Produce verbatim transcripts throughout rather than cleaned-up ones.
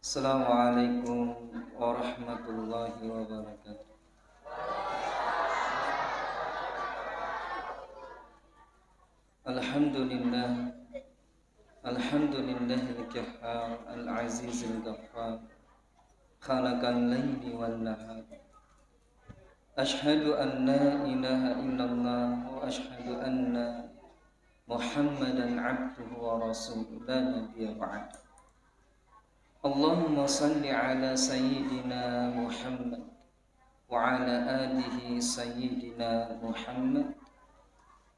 Assalamualaikum warahmatullahi wabarakatuh. Alhamdulillah. Alhamdulillahil Qahhar al-Azizil Ghaffar. Khalaqal laili wan nahar. Asyhadu an la ilaha illallah wa asyhadu anna Muhammadan abduhu wa rasuluh la nabiyya ba'da. Allahumma salli ala sayyidina Muhammad wa ala alihi sayyidina Muhammad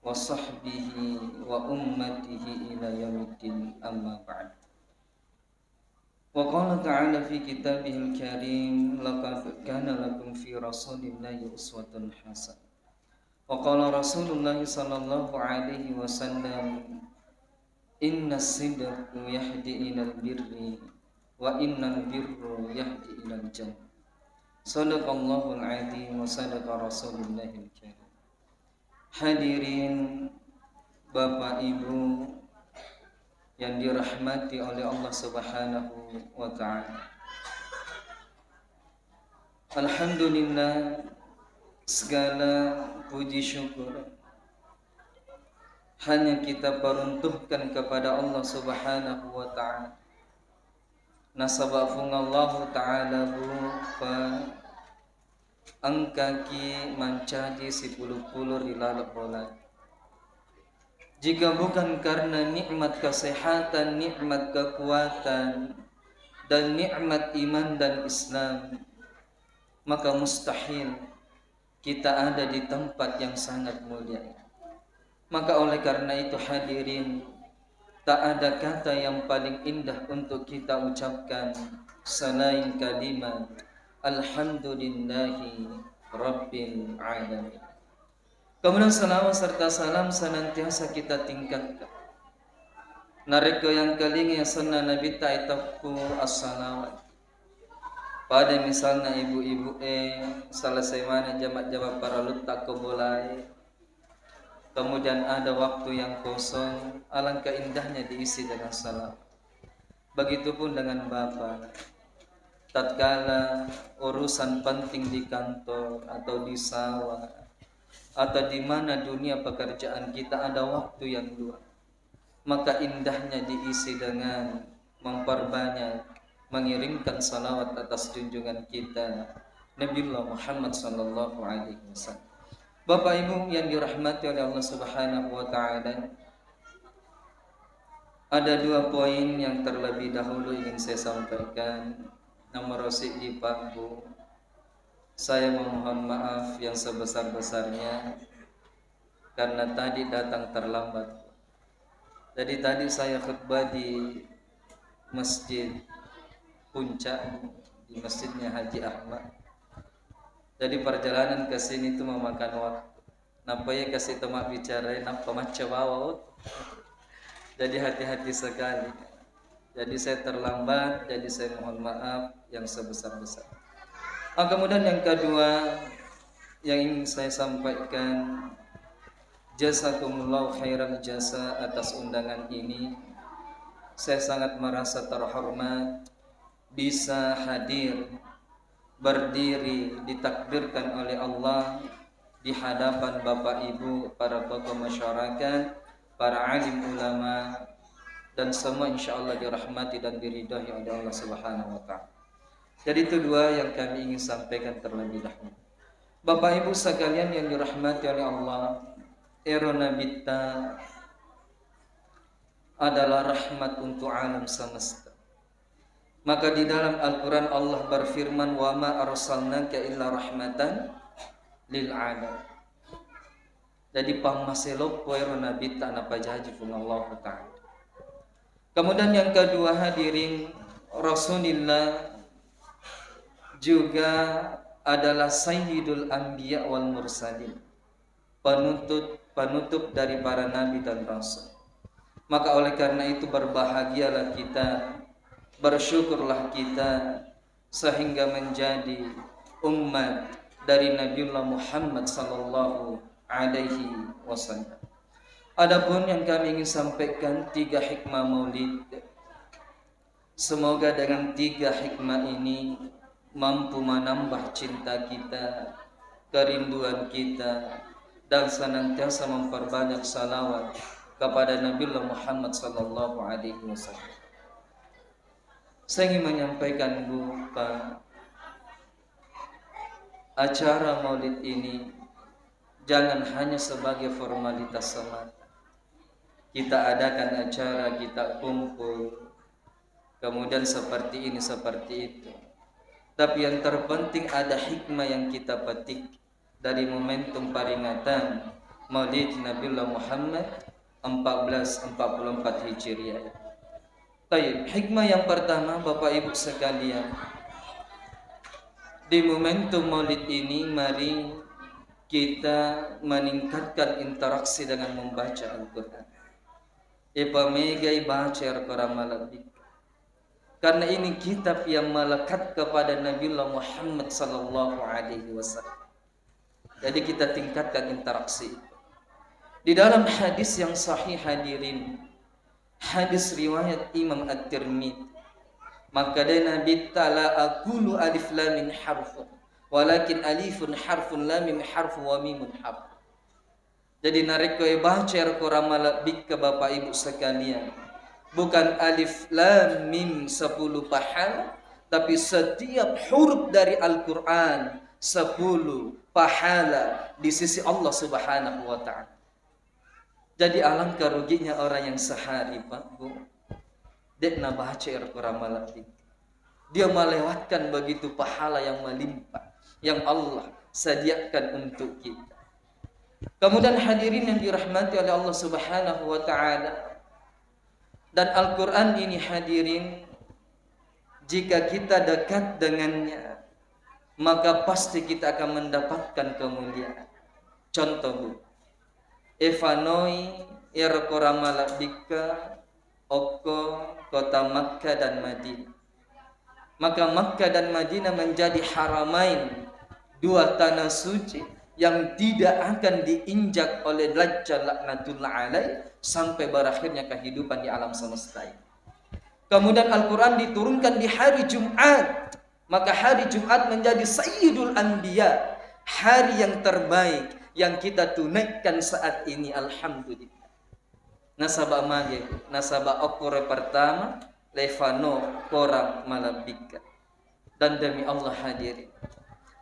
wa sahbihi wa ummatihi ila yaumiddin, amma ba'd. Wa qala ta'ala fi kitabihil karim, "Laqad kana lakum fi rasulillahi uswatun hasanah." Wa qala Rasulullah sallallahu alaihi wasallam, "Innas sidqa yahdi ilal birri, wa innal birra yahdi ilal jannah." Sadaqallahul azim wa sadaqa Rasulullahil karim. Hadirin Bapak Ibu yang dirahmati oleh Allah Subhanahu wa Ta'ala. Alhamdulillah, segala puji syukur hanya kita peruntukkan kepada Allah Subhanahu wa Ta'ala. Nasaba Fuang Allahu Ta'ala, Bu, pa engkaki mancaji sipulung-pulung ri laleng bola. Jika bukan karena nikmat kesehatan, nikmat kekuatan, dan nikmat iman dan Islam, maka mustahil kita ada di tempat yang sangat mulia ini. Maka oleh karena itu, hadirin, tak ada kata yang paling indah untuk kita ucapkan selain kalimat Alhamdulillahi Rabbil Alamin. Kemudian salawat serta salam senantiasa kita tingkatkan. Narekko yang kelingi senna Nabitta iteppu assalawat. Pada misalna ibu-ibu e, selesai mana jama-jama paralutta ko bolae, kemudian ada waktu yang kosong, alangkah indahnya diisi dengan salawat. Begitupun dengan Bapak. Tatkala urusan penting di kantor atau di sawah atau di mana dunia pekerjaan kita ada waktu yang luang, maka indahnya diisi dengan memperbanyak mengirimkan salawat atas junjungan kita Nabiullah Muhammad sallallahu alaihi wasallam. Bapak Ibu yang dirahmati oleh Allah Subhanahu wa Ta'ala, ada dua poin yang terlebih dahulu ingin saya sampaikan. Nomor siji, Pak, Bu, saya memohon maaf yang sebesar-besarnya karena tadi datang terlambat. Jadi tadi saya khutbah di Masjid Puncak, di masjidnya Haji Ahmad. Jadi perjalanan ke sini itu memakan waktu. Nappa iya kasi to mabbicara, nappa macca bawa, oh. Jadi hati-hati sekali. Jadi saya terlambat, jadi saya mohon maaf yang sebesar-besar. Ah, kemudian yang kedua yang ingin saya sampaikan, jazakumullahu khairan jasa atas undangan ini. Saya sangat merasa terhormat bisa hadir, berdiri, ditakdirkan oleh Allah di hadapan Bapak Ibu, para tokoh masyarakat, para alim ulama, dan semua insya Allah dirahmati dan diridhoi oleh Allah Subhanahu wa Ta'ala. Jadi, itu dua yang kami ingin sampaikan terlebih dahulu. Bapak Ibu sekalian yang dirahmati oleh Allah, ero Nabitta adalah rahmat untuk alam semesta. Maka di dalam Al-Quran Allah berfirman, "Wa ma arsalnaka illa rahmatan lil alamin." Jadi, pammaseloppo ero Nabitta napajaji Puang Allah Ta'ala. Kemudian yang kedua, hadirin, Rasulullah juga adalah Sayyidul Anbiya wal Mursalin, penutup, penutup dari para nabi dan rasul. Maka oleh karena itu, berbahagialah kita, bersyukurlah kita, sehingga menjadi umat dari Nabiullah Muhammad sallallahu alaihi wasallam. Adapun yang kami ingin sampaikan, tiga hikmah maulid. Semoga dengan tiga hikmah ini mampu menambah cinta kita, kerinduan kita, dan senantiasa memperbanyak salawat kepada Nabiullah Muhammad sallallahu alaihi wasallam. Saya ingin menyampaikan, Bu, Pak, acara Maulid ini jangan hanya sebagai formalitas semata. Kita adakan acara, kita kumpul, kemudian seperti ini, seperti itu. Tapi yang terpenting ada hikmah yang kita petik dari momentum peringatan Maulid Nabiullah Muhammad empat belas empat puluh empat Hijriah. Tayyib, hikmah yang pertama, Bapak Ibu sekalian, di momentum Maulid ini, mari kita meningkatkan interaksi dengan membaca Al-Quran. Ipamegai baca Al-Quran malebbi. Karena ini kitab yang melekat kepada Nabiullah Muhammad sallallahu alaihi wasallam. Jadi kita tingkatkan interaksi. Di dalam hadis yang sahih, hadirin, hadis riwayat Imam At-Tirmidzi, maka dia Nabi, "La aqulu alif lam mim harfun, walakin alifun harfun, lam mim harfun, wa mimun harfun." Jadi narekko e baca Al-Quran malebbikka, Bapak Ibu sekalian, bukan alif lam mim sepuluh pahala, tapi setiap huruf dari Al-Quran sepuluh pahala di sisi Allah Subhanahu wa Ta'ala. Jadi alangkah ruginya orang yang sehari, Pak, Bu, dek nabaca Al-Quran malebbikka. Dia melewatkan begitu pahala yang melimpah yang Allah sediakan untuk kita. Kemudian, hadirin yang dirahmati oleh Allah Subhanahu wa Ta'ala, dan Al-Quran ini, hadirin, jika kita dekat dengannya, maka pasti kita akan mendapatkan kemuliaan. Contoh, Bu, efanoi ero Al-Quran malebbikka okko kota Makkah dan Madinah. Maka Makkah dan Madinah menjadi haramain, dua tanah suci yang tidak akan diinjak oleh Dajjal laknatullah alaih sampai berakhirnya kehidupan di alam semesta ini. Kemudian Al-Quran diturunkan di hari Jumat, maka hari Jumat menjadi Sayyidul Anbiya, hari yang terbaik yang kita tunaikan saat ini, alhamdulillah. Nasaba mage, nasaba okkoro pertama, lefano korang malebbikka. Dan demi Allah, hadirin,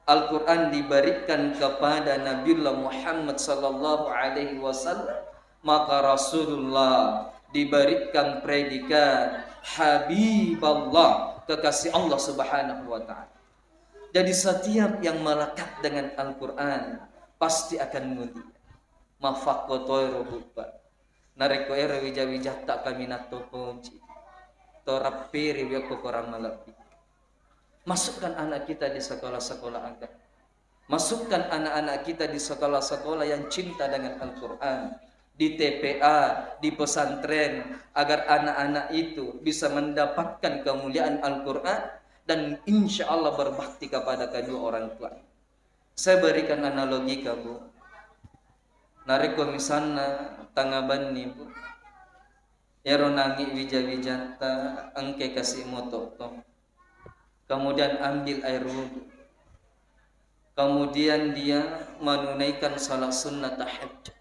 Al-Quran diberikan kepada Nabiullah Muhammad sallallahu alaihi wasallam, maka Rasulullah diberikan predikat Habiballah, kekasih Allah Subhanahu wa Ta'ala. Jadi setiap yang melekat dengan Al-Quran pasti akan mulia. Mafakko toero, Bu, Pak. Narekko ero wija-wijatta kaminang to poji, to rappiri wiokko korang malebbi. Masukkan anak kita di sekolah-sekolah agama. Masukkan anak-anak kita di sekolah-sekolah yang cinta dengan Al-Quran, di T P A, di pesantren, agar anak-anak itu bisa mendapatkan kemuliaan Al-Quran dan insya Allah berbakti kepada kedua orang tua. Saya berikan analogi, Kak, Bu. Narekko misalna tangnga benni, Bu, ero nangi wija-wijatta engke kasi moto to. Kemudian ambil air wudhu. Kemudian dia menunaikan salat sunnah tahajud.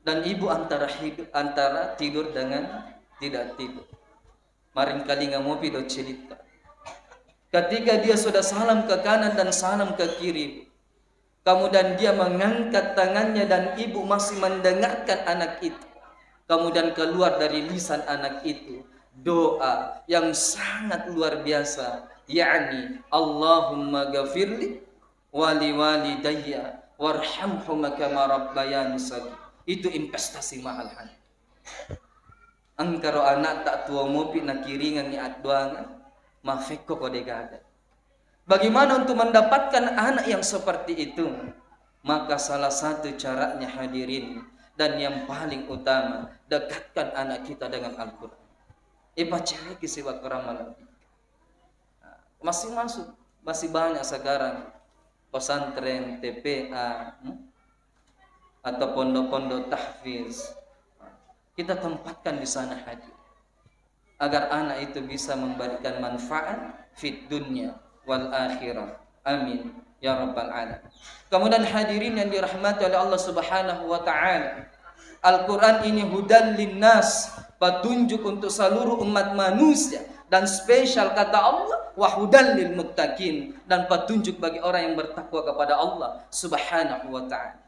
Dan ibu antara hidup, antara tidur dengan tidak tidur. Maringkalinga mopi do ciritta. Ketika dia sudah salam ke kanan dan salam ke kiri, kemudian dia mengangkat tangannya dan ibu masih mendengarkan anak itu. Kemudian keluar dari lisan anak itu doa yang sangat luar biasa, yakni, "Allahumma ghafirli wali walidayya warhamhuma kama rabbayani shaghira." Itu investasi mahal, hadirin. Engkaro anakta tuo mopi nakiringengngi adduangan, mafekko ko degaga. Bagaimana untuk mendapatkan anak yang seperti itu? Maka salah satu caranya, hadirin, dan yang paling utama, dekatkan anak kita dengan Al-Quran. Ipaceweki siwa Quran malebbi. Masih masuk, masih banyak sekarang pesantren, T P A, hmm? Atau pondok-pondok tahfiz. Kita tempatkan di sana, hadir. agar anak itu bisa memberikan manfaat fit dunya wal akhirah. Amin ya rabbal alamin. Kemudian hadirin yang dirahmati oleh Allah Subhanahu wa taala, Al-Quran ini hudan linnas, petunjuk untuk seluruh umat manusia, dan spesial kata Allah, wa hudan lil muttaqin, dan petunjuk bagi orang yang bertakwa kepada Allah Subhanahu wa taala.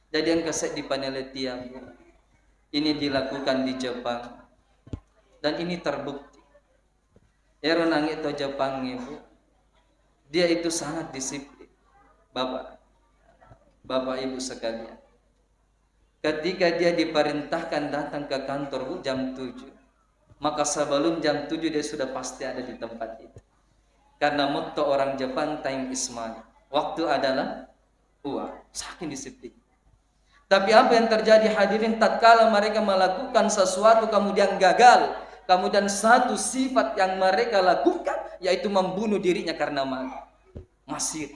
Jadi engka seddi penelitian, Bu, ini dilakukan di Jepang dan ini terbukti. Ero nange to Jepangnge, Bu, dia itu sangat disiplin. Bapak, Bapak Ibu sekalian, ketika dia diperintahkan datang ke kantor, Bu, jam tujuh, maka sebelum jam tujuh dia sudah pasti ada di tempat itu. Karena motto orang Jepang, "Time is money." Waktu adalah uang. Saking disiplin. Tapi apa yang terjadi, hadirin, tatkala mereka melakukan sesuatu kemudian gagal, kemudian satu sifat yang mereka lakukan yaitu membunuh dirinya karena malu. Masiri.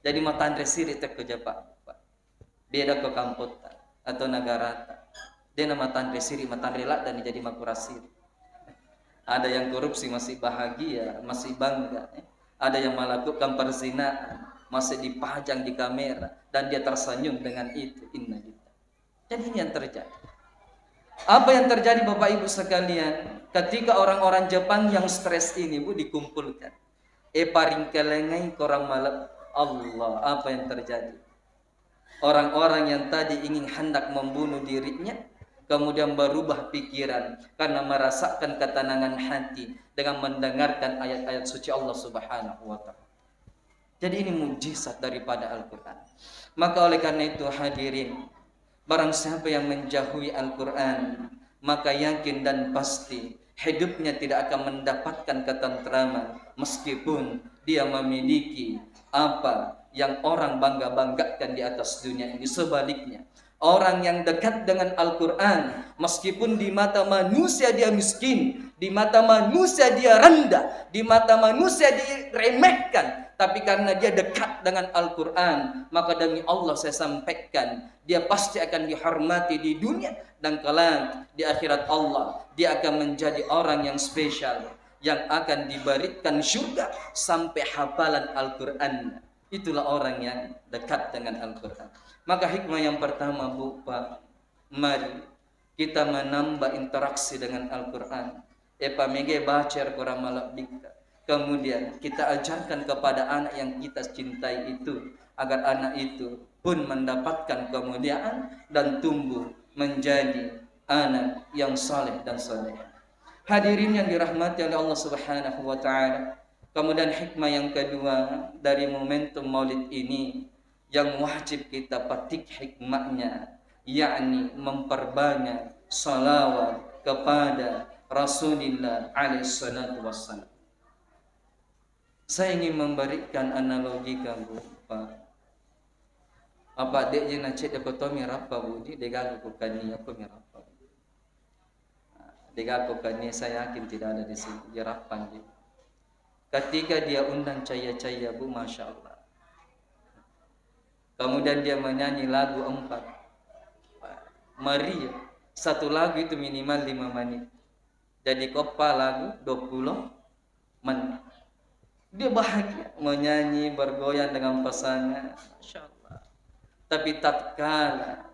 Jadi matanre siri tekko Jepang. Beda ko kampotta atau nagarata. De na matanre siri, matanre laddani jadi makurasiri. Ada yang korupsi masih bahagia, masih bangga. Ada yang melakukan perzinaan, masih dipajang di kamera dan dia tersenyum dengan itu. Innalillah. Jadi ini yang terjadi. Apa yang terjadi, Bapak Ibu sekalian, ketika orang-orang Jepang yang stres ini, Bu, dikumpulkan. E paringkelengai korang malep Allah, apa yang terjadi? Orang-orang yang tadi ingin hendak membunuh dirinya, kemudian berubah pikiran karena merasakan ketenangan hati dengan mendengarkan ayat-ayat suci Allah Subhanahu wa Ta'ala. Jadi, ini mujizat daripada Al-Quran. Maka, oleh karena itu, hadirin, barang siapa yang menjauhi Al-Quran, maka yakin dan pasti hidupnya tidak akan mendapatkan ketentraman meskipun dia memiliki apa yang orang bangga-banggakan di atas dunia ini. Sebaliknya, orang yang dekat dengan Al-Quran, meskipun di mata manusia dia miskin, di mata manusia dia rendah, di mata manusia diremehkan, tapi karena dia dekat dengan Al-Quran, maka demi Allah saya sampaikan, dia pasti akan dihormati di dunia dan kelak di akhirat Allah, dia akan menjadi orang yang spesial, yang akan diberikan surga sampai hafalan Al-Quran. Itulah orang yang dekat dengan Al-Quran. Maka hikmah yang pertama, Bu, Pak, mari kita menambah interaksi dengan Al-Quran. Epa mege baca Al-Quran malebbikka. Kemudian kita ajarkan kepada anak yang kita cintai itu, agar anak itu pun mendapatkan kemuliaan dan tumbuh menjadi anak yang saleh dan saleh. Hadirin yang dirahmati oleh Allah Subhanahu wa Ta'ala, kemudian hikmah yang kedua dari momentum Maulid ini yang wajib kita petik hikmahnya, yakni memperbanyak salawat kepada Rasulullah alaihi salatu wassalam. Saya ingin memberikan analogi ke Bu, Pak. Apa de' je nacedde ko to mirappa, Bu, di degaga ko kania ko mirappa. Degaga ko kania, saya yakin tidak ada di sini, di Rappang, di. Ketika dia undang Caya-Caya, Bu, Masya Allah. Kemudian dia menyanyi lagu empat. Meriah. Satu lagu itu minimal lima menit. Jadi koppa lagu dua puluh menit. Dia bahagia, menyanyi, bergoyang dengan pasangan. Masya Allah. Tapi tatkala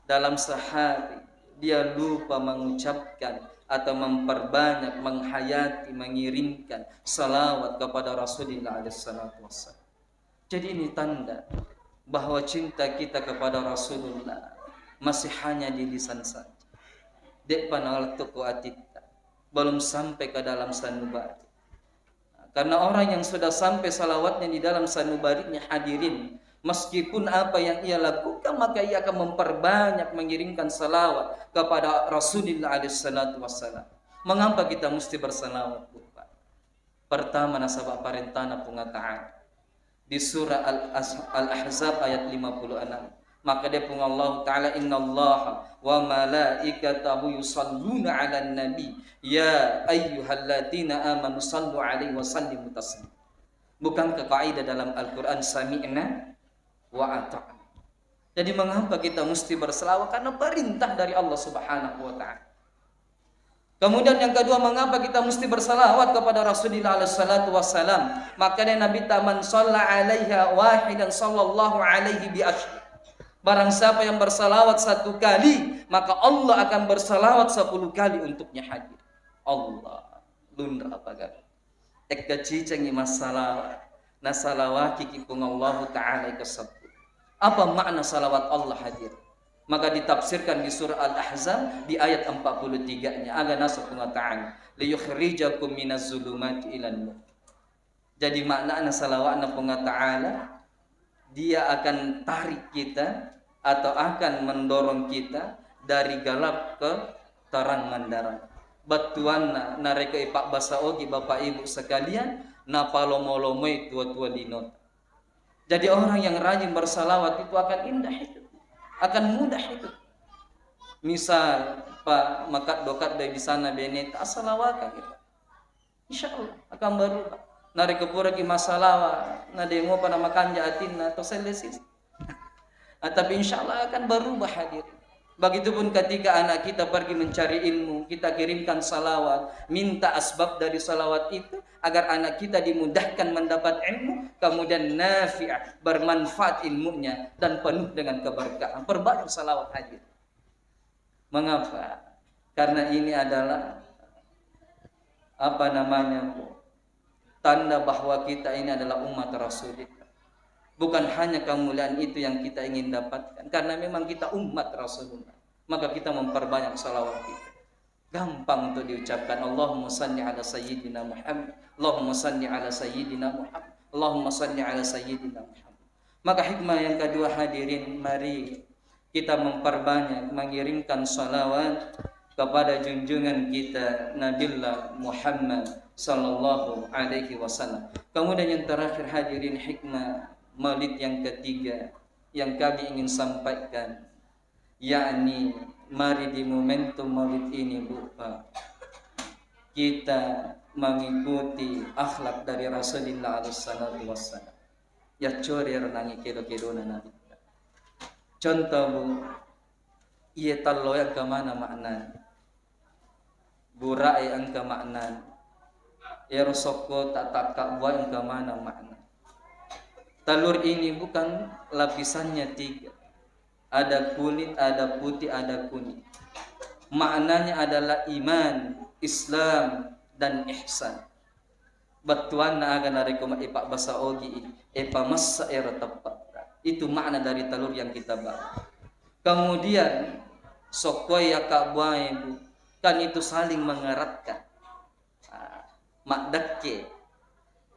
dalam sehari dia lupa mengucapkan atau memperbanyak, menghayati, mengirimkan salawat kepada Rasulullah alaihi salatu wassalam. Jadi ini tanda bahwa cinta kita kepada Rasulullah masih hanya di lisan saja. De'pa nalettu ko atitta, belum sampai ke dalam sanubari. Karena orang yang sudah sampai salawatnya di dalam sanubarinya, hadirin, meskipun apa yang ia lakukan, maka ia akan memperbanyak mengirimkan salawat kepada Rasulullah alaihi salatu wassalam. Mengapa kita mesti bersalawat, Bu, Pak? Pertama, nasaba parentana Puang Ta'ala. Di surah Al-As-, Al-Ahzab ayat lima puluh enam. Maka dia Puang Allah Ta'ala, "Innallaha wa malaikatahu yusalluna 'alan nabi, ya ayyuhalladzina amanu sallu 'alaihi wa sallimu taslima." Bukankah kaidah dalam Al-Quran, "Sami'na wa ata'na"? Jadi mengapa kita mesti berselawat? Karena perintah dari Allah Subhanahu wa Ta'ala. Kemudian yang kedua, mengapa kita mesti bersalawat kepada Rasulullah alaihi salatu wassalam? Makanya Nabi ta, "Man shalla alaiha wahidan sallallahu alaihi bi asyr." Barang siapa yang bersalawat satu kali, maka Allah akan bersalawat sepuluh kali untuknya hadir. Allah, lunra apa gak? Ekka cicengi massalawa, nasalawaki ki Puang Allahu Ta'ala ika sebbu. Apa makna salawat Allah hadir? Maka ditafsirkan di surah Al-Ahzab di ayat empat puluh tiga-nya. Aga naseng Puang Ta'ala, "Liyukhrijakum minaz zulumati ilan nur." Jadi maknana salawatna Puang Ta'ala, Dia akan tarik kita atau akan mendorong kita dari galap ke terang menderang. Bettuanna, narekko ipabbasa ogi, Bapak Ibu sekalian, napalomo-lomoi tua-tua linota. Jadi orang yang rajin bersalawat itu akan indah hidup, akan mudah hidup. Misal, Pak, makaddo-kaddo bisana beneta, assalawakang kita. Insya Allah akan berubah. Narekko puraki massalawa, na de mopa na makanja atinna, to sellesisi. Ah, tapi insya Allah akan berubah hadir. Begitupun ketika anak kita pergi mencari ilmu, kita kirimkan salawat, minta asbab dari salawat itu, agar anak kita dimudahkan mendapat ilmu, kemudian nafi'ah, bermanfaat ilmunya, dan penuh dengan keberkahan. Perbanyak salawat hadir. Mengapa? Karena ini adalah, apa namanya, Bu, tanda bahwa kita ini adalah umat Rasulullah. Bukan hanya kemuliaan itu yang kita ingin dapatkan, karena memang kita umat Rasulullah, maka kita memperbanyak salawat kita. Gampang untuk diucapkan, "Allahumma salli ala sayyidina Muhammad, Allahumma salli ala sayyidina Muhammad, Allahumma salli ala sayyidina Muhammad." Maka hikmah yang kedua, hadirin, mari kita memperbanyak mengirimkan salawat kepada junjungan kita, Nabiullah Muhammad sallallahu alaihi wasallam. Kemudian yang terakhir, hadirin, hikmah maulid yang ketiga yang kami ingin sampaikan, yakni mari di momentum maulid ini, Bu, Pak, kita mengikuti akhlak dari Rasulullah alaihi salatu wassalam. Yaccoeri ero nangi kedo-kedona Nabitta. Contoh, Bu, iye talloe engka maneng maknana. Bura'e engka maknana. Ero sokko ta-, takkabbuae engka maneng makna. Telur ini bukan lapisannya tiga. Ada kulit, ada putih, ada kuning. Maknanya adalah iman, Islam, dan ihsan. Bettuanna aga narekko ma-, ipabbasa ogi i, ipamessa ero teppe'ta. Itu makna dari telur yang kita bawa. Kemudian, sokkoi akkabbuae, Bu, kan itu saling mengeratkan. Ah, maddekke.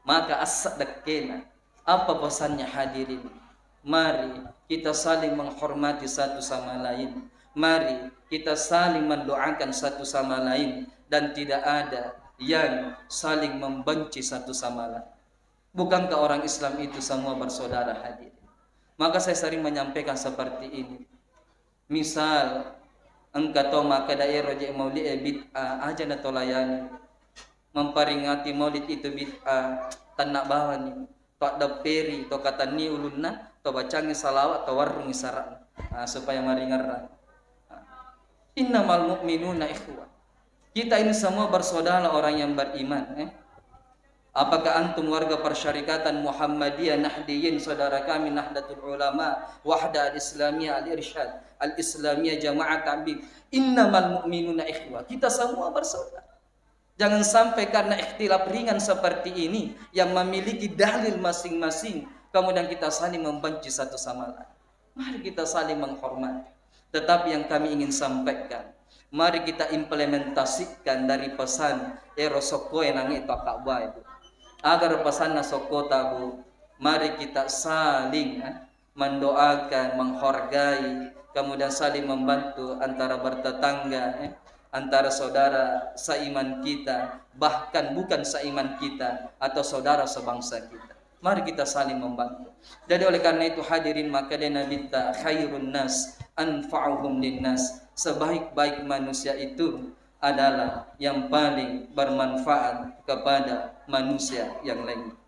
Maka assa dekkena. Apa pesannya, hadirin? Mari kita saling menghormati satu sama lain. Mari kita saling mendoakan satu sama lain dan tidak ada yang saling membenci satu sama lain. Bukankah orang Islam itu semua bersaudara, hadirin? Maka saya sering menyampaikan seperti ini. Misal, engka to makkeda ero je maulid e bid'ah, aja na to layani. Memperingati maulid itu bid'ah, tenna bawani. To addepperi, to katenni ulunna, to bacangi salawat, to warrungi sara'na. Ah, supaya maringerrang. Ah. Innamal mu'minuna ikhwah. Kita ini semua bersaudara orang yang beriman, eh. Apakah antum warga persyarikatan Muhammadiyah, Nahdiyin, saudara kami Nahdlatul Ulama, Wahdah Al-Islamiyah, Al-Irsyad, Al-Islamiyah, Jamaah Tabligh? Innamal mu'minuna ikhwah. Kita semua bersaudara. Jangan sampai karena ikhtilaf ringan seperti ini yang memiliki dalil masing-masing, kemudian kita saling membenci satu sama lain. Mari kita saling menghormati. Tetapi yang kami ingin sampaikan, mari kita implementasikan dari pesan ero sokkoe nangi to akkabbuae, Bu. Agar pesanna sokkota, Bu, mari kita saling, eh, mendoakan, menghargai, kemudian saling membantu antara bertetangga, eh, antara saudara seiman kita, bahkan bukan seiman kita atau saudara sebangsa kita. Mari kita saling membantu. Jadi oleh karena itu, hadirin, makkeda Nabitta, "Khairun nas anfa'uhum linnas." Sebaik-baik manusia itu adalah yang paling bermanfaat kepada manusia yang lain.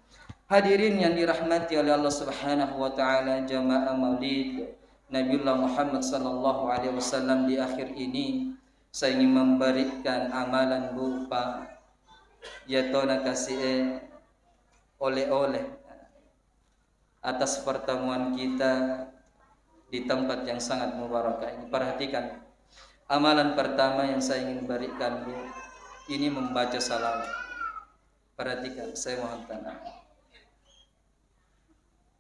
Hadirin yang dirahmati oleh Allah Subhanahu wa Ta'ala, jamaah Maulid Nabiullah Muhammad sallallahu alaihi wasallam di akhir ini, Saya ingin memberikan amalan, Bu, Pak. Ya, tona kasih, eh, oleh-oleh atas pertemuan kita di tempat yang sangat mubarakah ini. Perhatikan, amalan pertama yang saya ingin berikan, Bu, ini membaca salawat. Perhatikan, saya mohon tenang.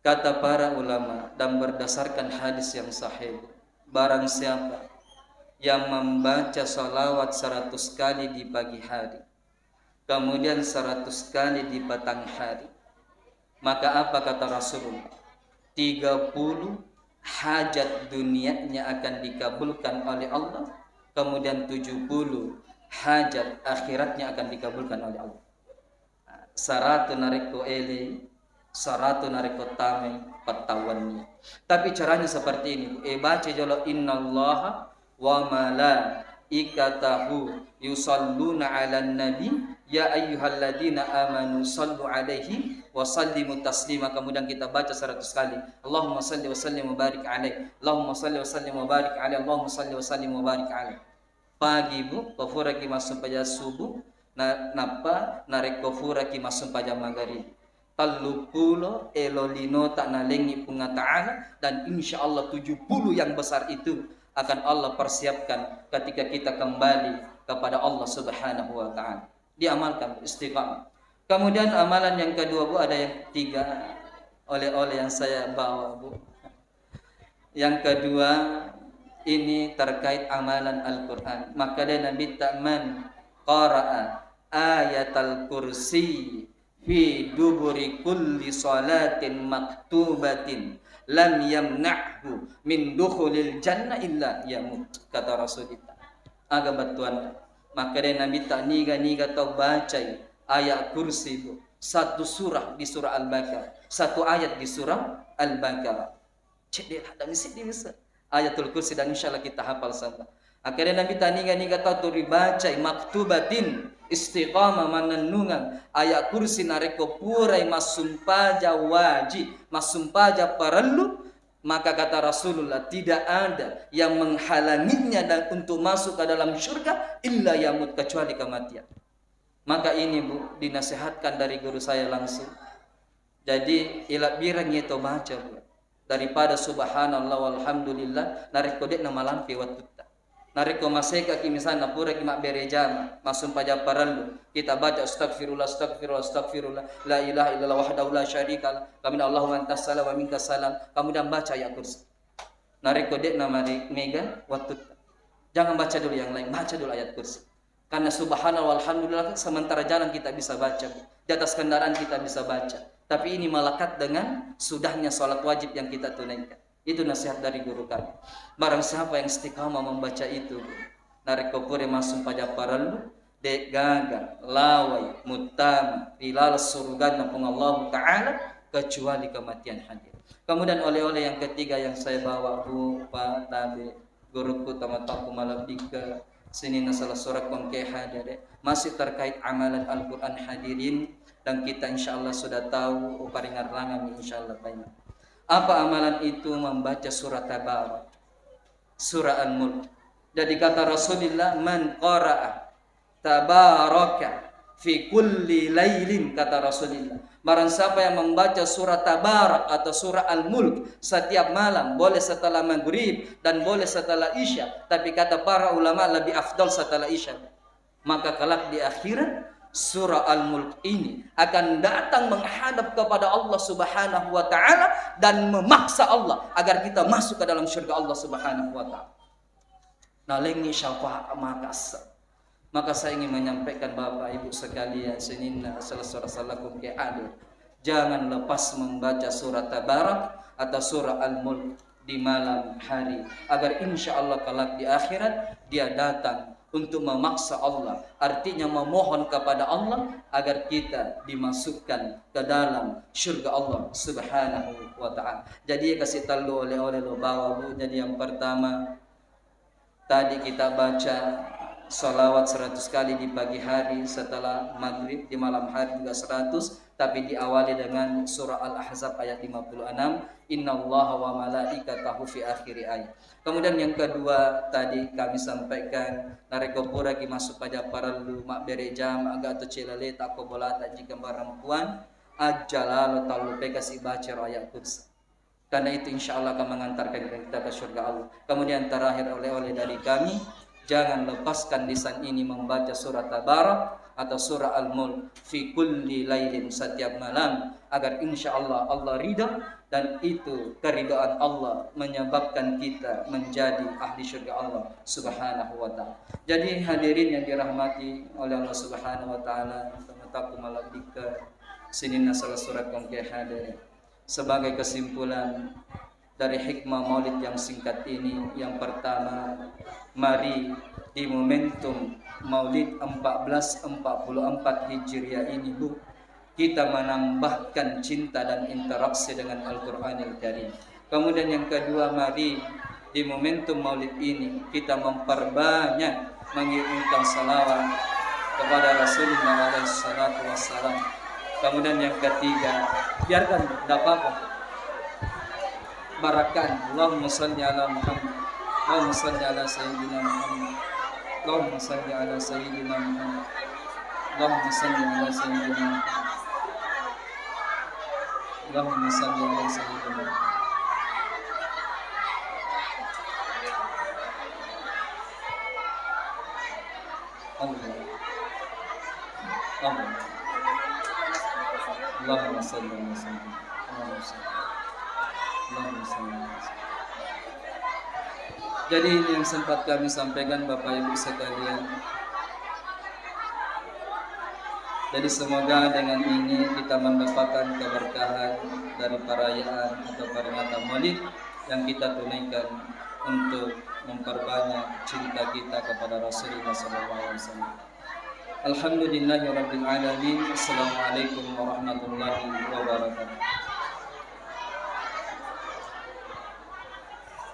Kata para ulama dan berdasarkan hadis yang sahih, barang siapa yang membaca salawat seratus kali di pagi hari, kemudian seratus kali di petang hari, maka apa kata Rasulullah? Tiga puluh hajat dunianya akan dikabulkan oleh Allah, kemudian tujuh puluh hajat akhiratnya akan dikabulkan oleh Allah. Saratu narekko elei, saratu narekko tamai, pattawanni. Tapi caranya seperti ini, Bu. Eh, baca jolo, "Innallaha wa malaikatahu yusalluna 'alan nabi, ya ayyuhalladzina amanu sallu 'alaihi wa sallimu taslima." Kemudian kita baca seratus kali, "Allahumma salli wa sallim wa barik 'alaihi. Allahumma salli wa sallim wa barik 'alaihi. Allahumma salli wa sallim wa barik 'alaihi." Pagi, Bu, ko furaki massumpajang subuh, na-, nappa narekko furaki massumpajang magarib. Telluppulo elo linota nalengngi Puang Ta'ala, dan insya Allah tujuh puluh yang besar itu akan Allah persiapkan ketika kita kembali kepada Allah Subhanahu wa Ta'ala. Diamalkan, Bu, istiqamah. Kemudian amalan yang kedua, Bu, ada yang tiga oleh-oleh yang saya bawa, Bu. Yang kedua, ini terkait amalan Al-Quran. Maka dia Nabi tak, "Man qara'a ayatal kursi fi duburi kulli salatin maktubatin lam yamna'hu min dukhulil jannah illa yamut," kata Rasulullah. Aga bettuanna. Maka dia Nabi tak, "Niga-niga tau bacai ayat kursi, Bu, satu surah di surah Al-Baqarah, satu ayat di surah Al-Baqarah." Cedde ladang seddi bisa. Ayatul Kursi, dan insya Allah kita hafal semua. Akhirnya Nabi tak, "Niga-niga tau tu ribacai maktubatin, istiqamah, manennungang ayat kursi narekko purai massumpaja wajib, massumpaja parellu," maka kata Rasulullah, "Tidak ada yang menghalanginya dan untuk masuk ke dalam surga illa yamut, kecuali kematian." Maka ini, Bu, dinasihatkan dari guru saya langsung. Jadi, ilabbirangngi to baca, Bu. Daripada subhanallah walhamdulillah, narekko de'na malampe wattutta. Narekko masekaki, misalna puraki mabbere jama, massumpajang parellu, kita baca astagfirullah, astagfirullah, astagfirullah, la ilaha illallah wahdahu la syarikalah, kemudian Allahumma antas salam wa minkas salam, kemudian baca ayat kursi. Narekko de'na mari mega wattutta, jangan baca dulu yang lain, baca dulu ayat kursi. Karena subhanallah walhamdulillah kan sementara jalan kita bisa baca, di atas kendaraan kita bisa baca. Tapi ini melekat dengan sudahnya sholat wajib yang kita tunaikan. Itu nasihat dari guru kami. Barang siapa yang istiqamah membaca itu, narekko pura massumpajang parellu, de'gaga lawai muttama ri laleng suruganna Puang Allahu Ta'ala kecuali kematian hadir. Kemudian oleh-oleh yang ketiga yang saya bawa, Bu, Pak, Tabe, gurukku, tomatoakku malebbikeng, sininna salessurekku engkae hadere, masih terkait amalan Al-Quran, hadirin, dan kita insya Allah sudah tahu, uparingerrangeng insya Allah, Pak Imam. Apa amalan itu? Membaca surah Tabarak, surah Al-Mulk. Jadi kata Rasulullah, "Man qara'a Tabaraka fi kulli lailin," kata Rasulullah. Barang siapa yang membaca surah Tabarak atau surah Al-Mulk setiap malam, boleh setelah maghrib dan boleh setelah isya, tapi kata para ulama lebih afdal setelah isya, maka kelak di akhirat surah Al-Mulk ini akan datang menghadap kepada Allah Subhanahu wa Ta'ala dan memaksa Allah agar kita masuk ke dalam surga Allah Subhanahu wa Ta'ala. Nalengngi syafaat makassa. Maka saya ingin menyampaikan, Bapak Ibu sekalian, sininna salessureng-salessurekku engkae hadir, jangan lepas membaca surah Tabarak atau surah Al-Mulk di malam hari, agar insya Allah kelak di akhirat dia datang untuk memaksa Allah, artinya memohon kepada Allah agar kita dimasukkan ke dalam surga Allah Subhanahu wa Ta'ala. Jadi, kasih tahu oleh-oleh lo bawa, Bu. Jadi, yang pertama, tadi kita baca salawat seratus kali di pagi hari setelah maghrib, di malam hari juga seratus, tapi diawali dengan surah Al-Ahzab ayat lima puluh enam, "Innallaha wa malaikatahu" fi akhiri ayat. Kemudian yang kedua tadi kami sampaikan, narekko puraki massu paja parellu mabbere jama aga to celaleta ko bolata jika barempuan, ajja lalo tallupe kasi baca ayat kursi. Karena itu insya Allah akan mengantarkan kita ke surga Allah. Kemudian terakhir oleh-oleh dari kami, jangan lepaskan lisan ini membaca surah Tabarak atau surah Al-Mulk fi kulli lailin, setiap malam, agar insya Allah Allah ridha dan itu keridhaan Allah menyebabkan kita menjadi ahli surga Allah Subhanahu wa Ta'ala. Jadi hadirin yang dirahmati oleh Allah Subhanahu wa Ta'ala, teman-teman, sininna salah surah kongke hadir. Sebagai kesimpulan dari hikmah maulid yang singkat ini, yang pertama, mari di momentum maulid empat belas empat puluh empat Hijriah ini, Bu, kita menambahkan cinta dan interaksi dengan Al-Quranil Karim. Kemudian yang kedua, mari di momentum maulid ini kita memperbanyak mengirimkan salawat kepada Rasulullah alaihi salatu wassalam. Kemudian yang ketiga, biarkan, tidak apa-apa. Barakan. Allahumma salli ala Muhammad. Allahumma salli ala Sayyidina Muhammad. Allahumma salli ala Sayyidina Muhammad. Allahumma salli ala Sayyidina Muhammad. Allahumma salli ala Sayyidina Muhammad. Allah. Allah. Allahumma salli ala Sayyidina. Allahumma salli. Allahumma salli ala Sayyidina. Jadi ini yang sempat kami sampaikan Bapak Ibu sekalian. Jadi semoga dengan ini kita mendapatkan keberkahan dari perayaan atau peringatan Maulid yang kita tunaikan untuk memperbanyak cinta kita kepada Rasulullah sallallahu alaihi wasallam. Alhamdulillahirabbil alamin. Assalamualaikum warahmatullahi wabarakatuh.